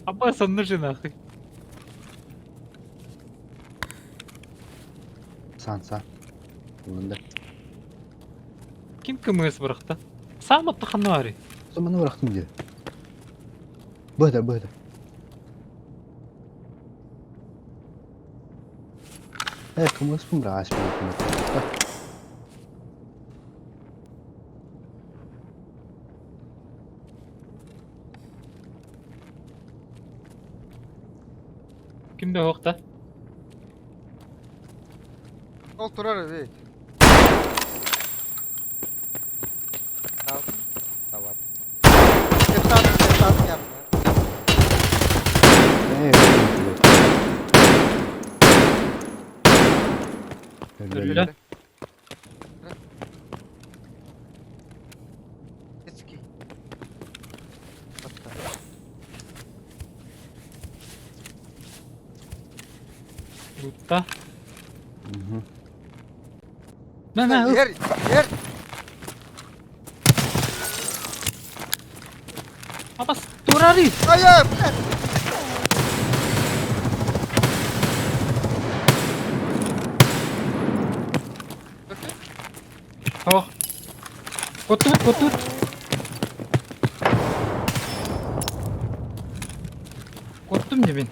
Аббас онно же нахуй. Сан сан. Ылында. Ким кымыс бырахта? Саам отто ханна баарый? Маны бырахтым дии. Быһыта быһыта. Э, кымыспын быраҕас Ким да суох да? Ол турар эбит. Табат. Кептатын, кептатын yapma. Өллө. Детский. Отта. Лутта. Мә, мә, Ер, ер. Абас, турары! Ай, ай, блядь. Ох. Вот тут, вот тут. Куттум дебин.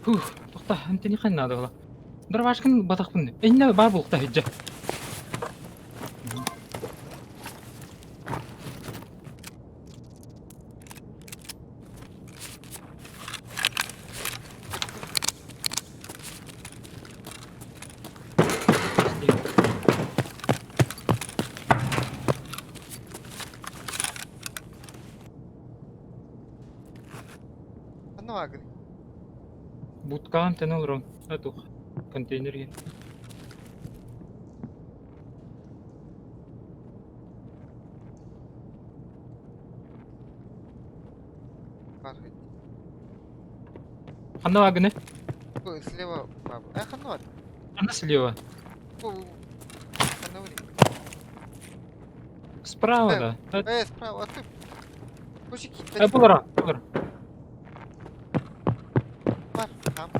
Фух, тохта, антини хань надо было. Дровашкин батахпын. Инне бар булукта хиджа. Будкаҕын тэн олорон, туох контейнер Ханна баагыны? Слева баба. Э, ханна бар. Ханна слева? Ханна бар. Справа, да. Э, справа, а ты... Э, булара, булара. Бар, там.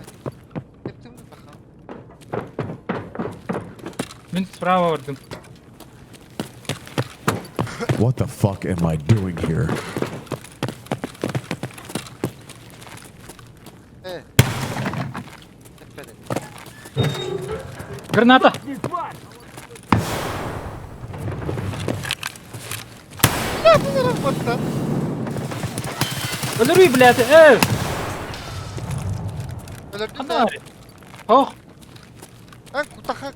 Мин справа бардым. What the fuck am I doing here? Граната! Өлөрүй, блядь, э! Өлөрдүм Ох!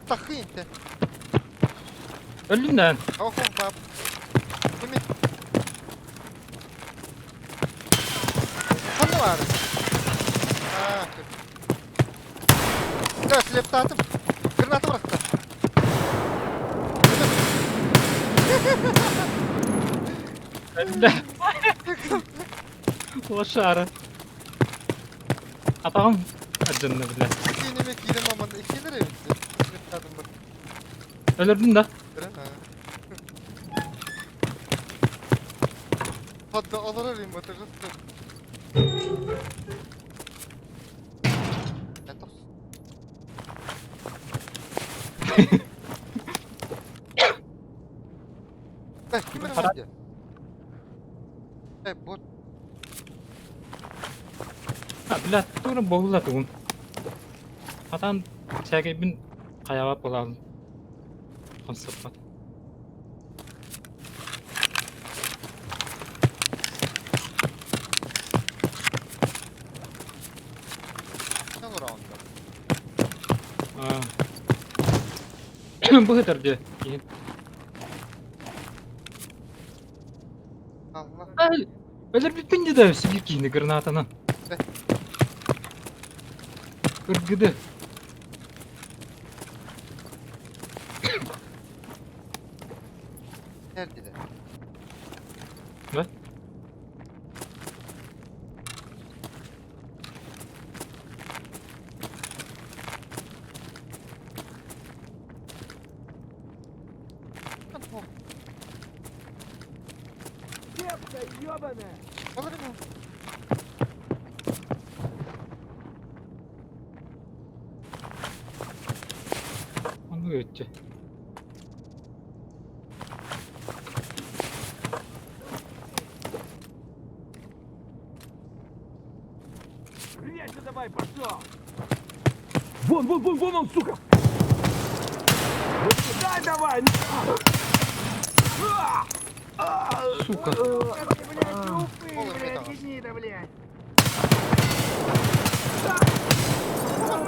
Тахы инте. Өлдүм да. Ох, ох, баб. Кими? Ханна бар. Аа. Да, слептатым. Граната бырахта. Бля. Лошара. Атаҕым алдьанна, бля. Иккиэнеме киирэн маман иккиэнэр эбит. Слептатым бар. Өлөрдүм да. Hatta alır arayayım batırırsın. Ким эрэ Э, бот. А, бля, тура буолла тугун. Атан сээкэйбин хайаҕа буолаабын. Хамсаппат. Ne var onda? Быһытар дьэ. Иһин. Allah. Өлөрбүппүн дии да сибиир киһини гранатанан. Ыргыды. Nerede? Да? Ёбаная! Ол эрэ Ону өттө. Резче давай, пошел! Вон, вон, вон, вон он, сука! Дай давай! Сука. Ол эмиэ даҕаны. Гнида, блядь!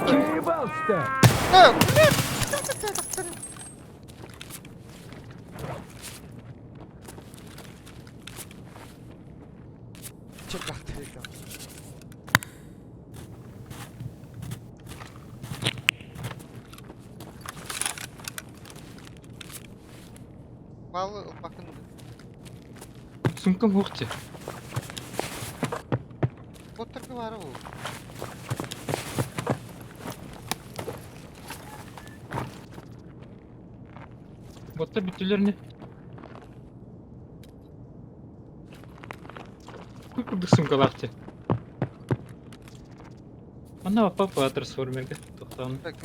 Проебался-то! Э, блин! Тахсар. Чекахтар экен. Балы ылбакын Сумкам суох дии. Боттарга баара бу. Боттар бүттүлэр ини. Куй курдук сумкалаах дии. Манна баппа трансформерга тохтоон. Так,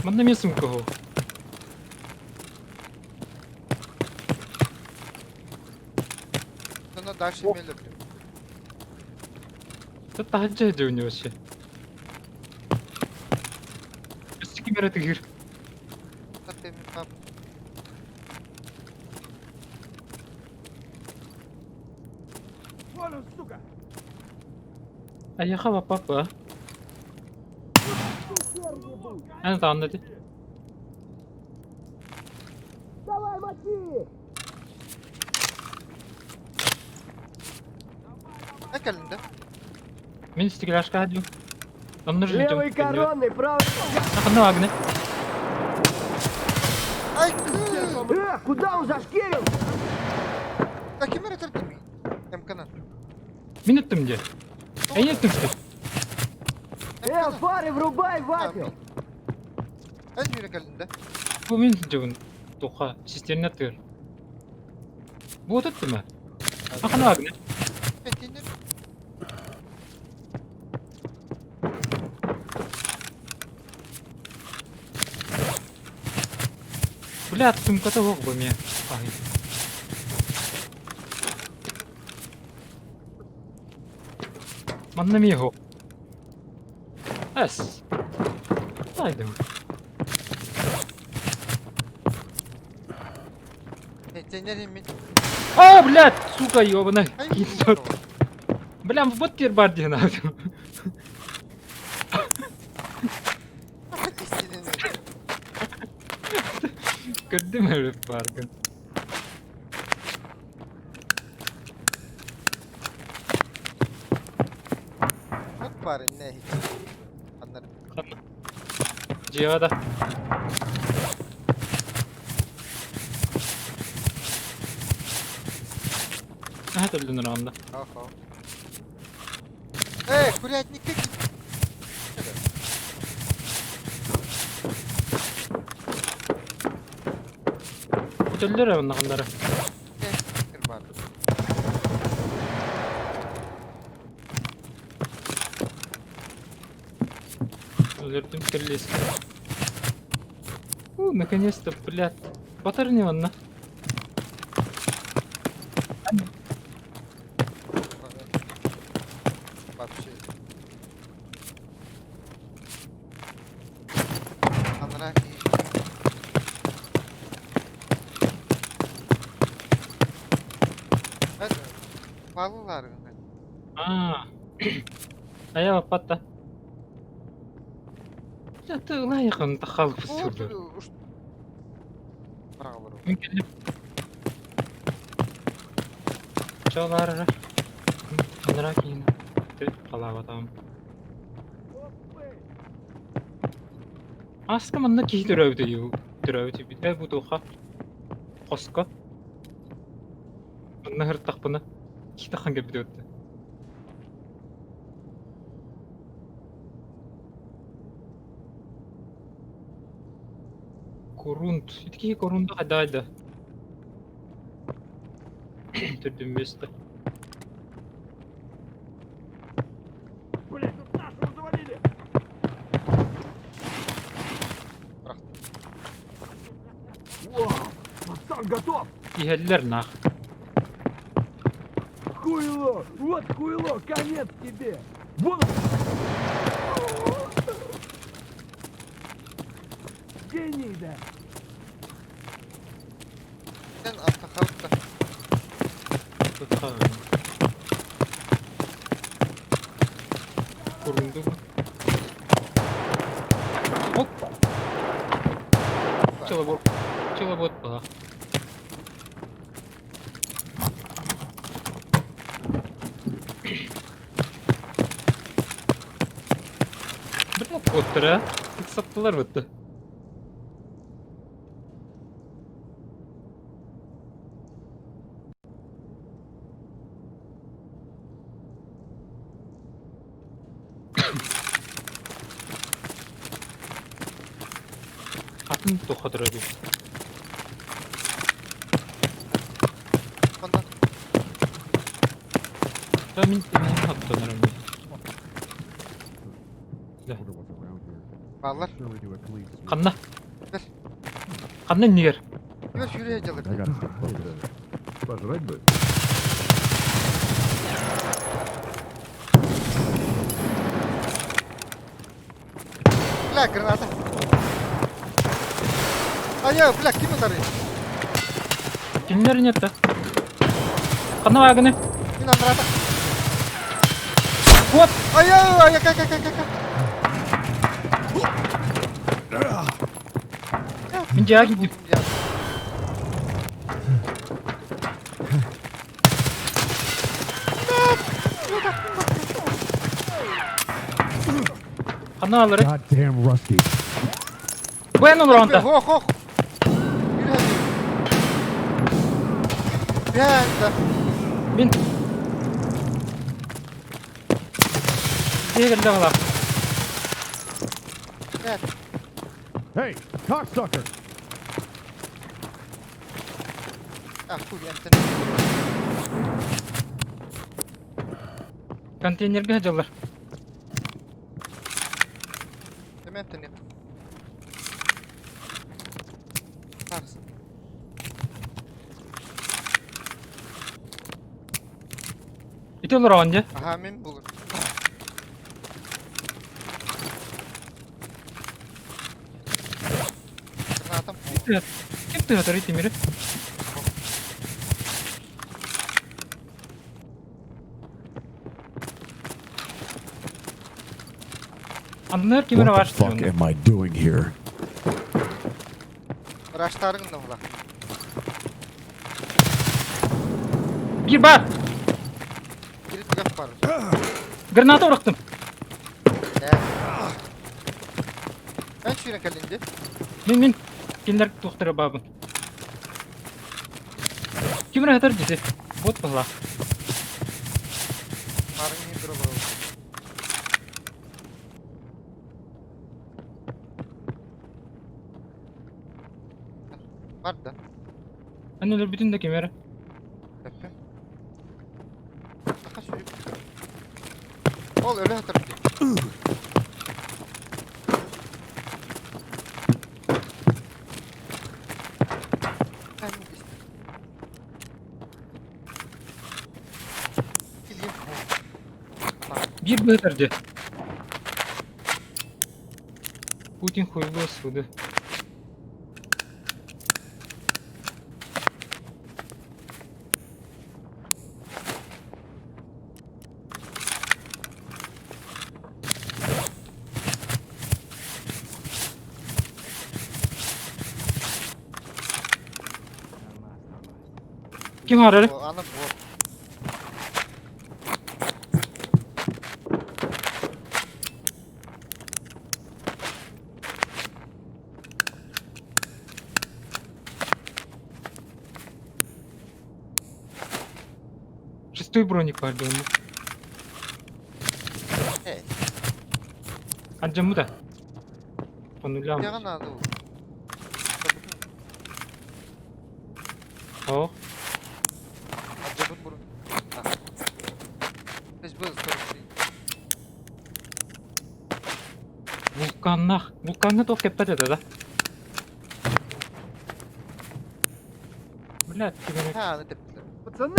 Манна эмиэ сумка оһо. Онно дальше меле Это таһырдьа дьэ у него вообще. Өссө ким эрэ тыгыр. Вон он, сука! Айаха папа. Эн таанна дии. Давай, мочи! Экэлинде. Мин стекляшка ходил. Нам нужен идем. Левый коронный, правый... Ханна Агне. Ай, кыы! Куда он зашкерил? А ким эрэ төрдүм? МКнан. Мин өттүм дии. Эн өттүм что? Фары врубай, вафел! Эн үүрэ кэлинде. Бу мин дьыбын туха систерне тыр. Бу өттүм ээ. Ханна Агне. Петинер. Бля, сумката суох бу эмиэ. Ай. Манна эмиэ суох. Эс. Тайдым. Петинер имин. А, блядь, сука, ёбаная. Ай, Бля, вот теперь бар диэн аатым. Көрдүм эрэ бааргын. Бут бар инне хич. Аннар. Дьиэҕэ да. Наһаа төллүн анда. Охо. Э, курятникка Төллөр оннаханнара. бар. Өлөрдүм кэллиэскэ. У, наконец-то, блядь. Батар не онно. Вообще. Анраки. Это балылар. Аа. Айа баппатта. Бля, ты лайықын тахалып сүрді. Мин кэллим. Чаларара. Анара киин. Халаабатам. Аска манна киһи төрөөбүтэ ю. Төрөөбүтэ бит. Бу туха. Хоско. Манна хыртахпына. Киһи тахан кэлбит өттө. Корунт. Ити киһи корунда хайдаҕай да? Төрдүн место. Блядь, тут нашего завалили! Вау! Пацан готов! Иһэллэр нах. Хуйло! Вот хуйло! Конец тебе! Вон! Гений, да! Sen altta kalıp da. Корунду. Оп! Челобот. Челобот была. Бля, Поттера. Саптылар бытты. Атын туха турар Онтон Да мин мин оттонорум. Да. Бааллар. Ханна? Ханна иннигэр? Көр сүүрэ дьалыр. I gotta stay focused. Пожрать бы. Бля, граната. Айа, бля, ким утары? Кинилэр нет да. Ханна баагыны? Мин андрата. Вот! Айа, айа, кай, кай, кай, кай. Мин дьиэҕэ киирдим. Ханна бааллары? Goddamn Rusty. Бу эн олороҕун Хох, хох. Бля, Мин Дьиэ кэллэ бала. бля. Hey, cocksucker! А, хуй, эмтэн. Контейнергэ дьаллар. Эм эмтэн. Тарс. Ити олороҕун дьэ. Аха, мин булur. Гранатам. Ким тыатар тимири? Аннар кимире What бар the fuck am I doing here? Раштарың да була. Биир бар! Кирит гап бар. Граната бырахтым. Э. Мен сүүрэн кэллин дии. Мин мин кинилэр туохтара баабын. Кимире хатар дии. Вот была. Марын не бир олорор. Бар да. Аны өлөрбүтүн да кимире. Өппүм. Аха сүүрүп. Ол өлө хатар дии. Мен истим. Килгин. Биир быһытар дии. Путин хуйло суды. Ким арары? Аны бу. Шестой броник бар диэн. Эй. Андьаммыта. По нулям. Яга надо. Вулканнаах. Вулкаҥҥа туох кэппэт этэ да? Блядь, ким эрэ Ha, аны тэптилэр. Пацаны!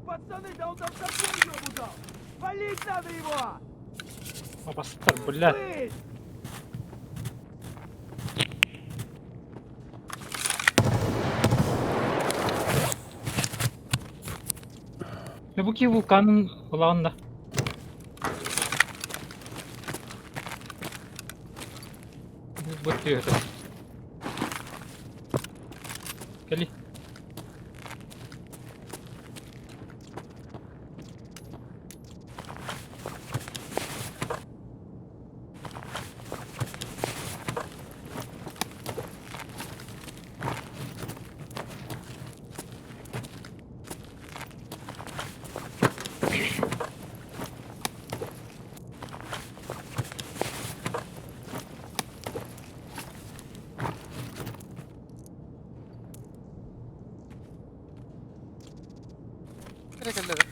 Пацаны, да он там совсем ёбу дал! Валить надо его! Абастар, блядь. Слышь! Дьэ бу киһи вулканын ылаҕын да? Бу түһэтэ. Кэли. Direkt elleri.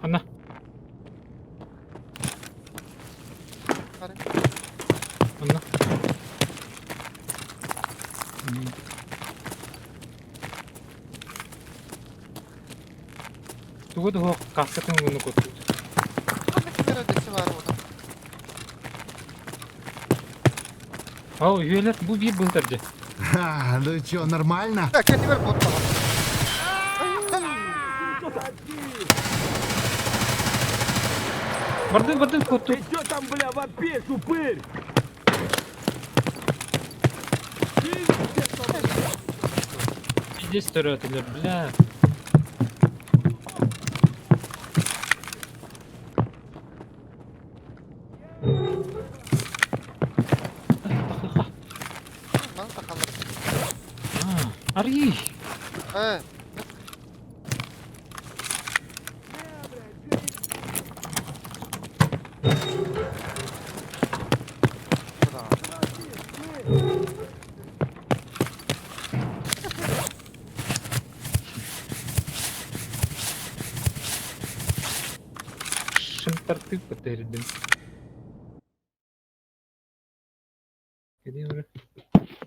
Ханна? Hadi. Ханна? М. Тугу да суох кааскатын угуну куттуут. Ханна ким эрэ дэччи баар буолан. Ол үһүөлэр бу биир быһытар дьэ. Ха, ну чё, нормально? Так, кэннибэр бот баҕар. Барды барды куттуут. Ты чё там, бля, вопишь, упырь? Пиздец төрөөтүлэр, бля. Маны тахаллар. А, арый. Э, Куда? Шымтарты көтөрдүм. Кэлин уже.